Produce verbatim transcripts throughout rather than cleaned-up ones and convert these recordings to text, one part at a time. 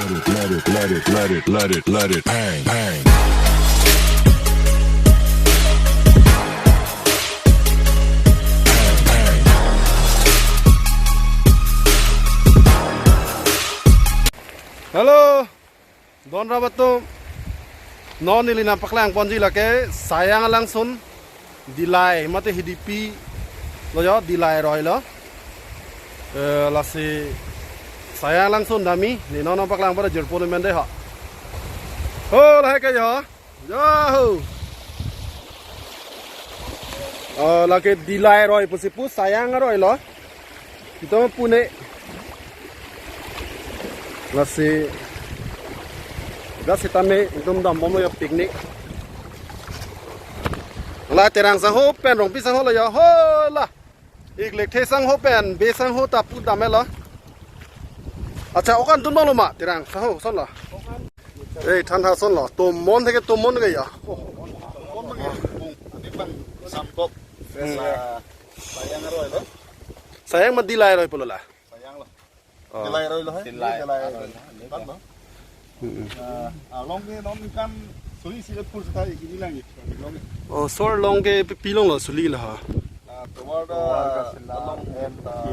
Let it, let it, let it, let it, let it, let it, bang, bang. Hello, don rabat atum. Non neli nangpaklang ponji lake Sayang alangsun, Dillai mate Hidipi lo jo, Dillai aroi lo. Eh, lasi Sayang alangsun damji, ne non nangpaklang pada jirpo ni mende ho. Ho, lahai ke jo. Jo ho. Oh, lake Dillai aroi pusi pu Sayang aroi lo. Itum pune. Lasi, lasi tame itum dambom yo picnic. La Terang sangho pen Rongpi sangho lo yo. Ho la. Ik lek the sangho pen, be sangho ta pu dam-et lo. Acha, okan dun lo ma, Terang sangho, son lo. Eh, than ha son lo. Tomon theke tomon ke ya. Tomon ke. Ani bang sambok. Hmm. Sa Sayang aroi lo. Sayang ma Dillai aroi pulo la. Sayang lo. Oh. Dillai aroi lo, hai? Dillai. Dillai aroi lo. Pan lo. Hmm. Ah, along ke non kan suli sila pur seta ikini lang ye. Along ke. Oh, sor along ke pi, pi along lo suli lo ha. Ah, toward, toward ah, Kasila along and, ah,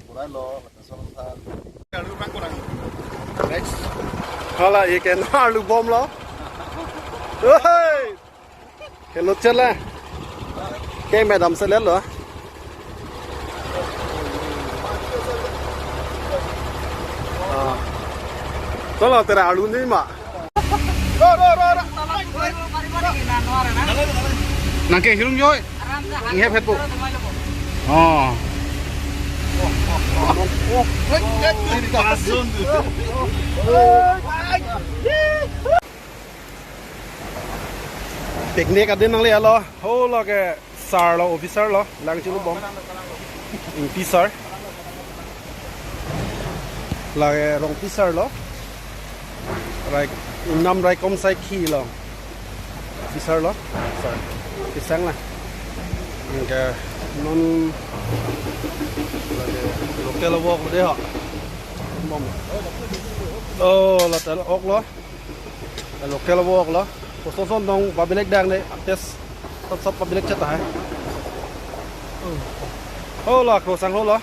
Kurai lo, Kasila sa. Next. Hala, ye ke na arlu bom lo. Hey! Hello, chala. Ke madam se le lo. Ah. Tolo tera arlu ni ma. Ro, ro, ro, ro. Nang ke hirum joi. Nge phet po. Oh. Picnic adin nangle lo, ho lo ke sir lo, officer lo, lang chulu bom. Ingti sir. Lake Rongpi sir lo. Rai, Ingnam raikom saikhi lo. Officer lo. Sir. Kesang la. Anke non lake local walk lo de ho. Bom. Oh, la tel ok lo. Local walk lo. Koson son dong public dang de, artist. Sab sab public chet hai. Ho lo, krosang ho lo.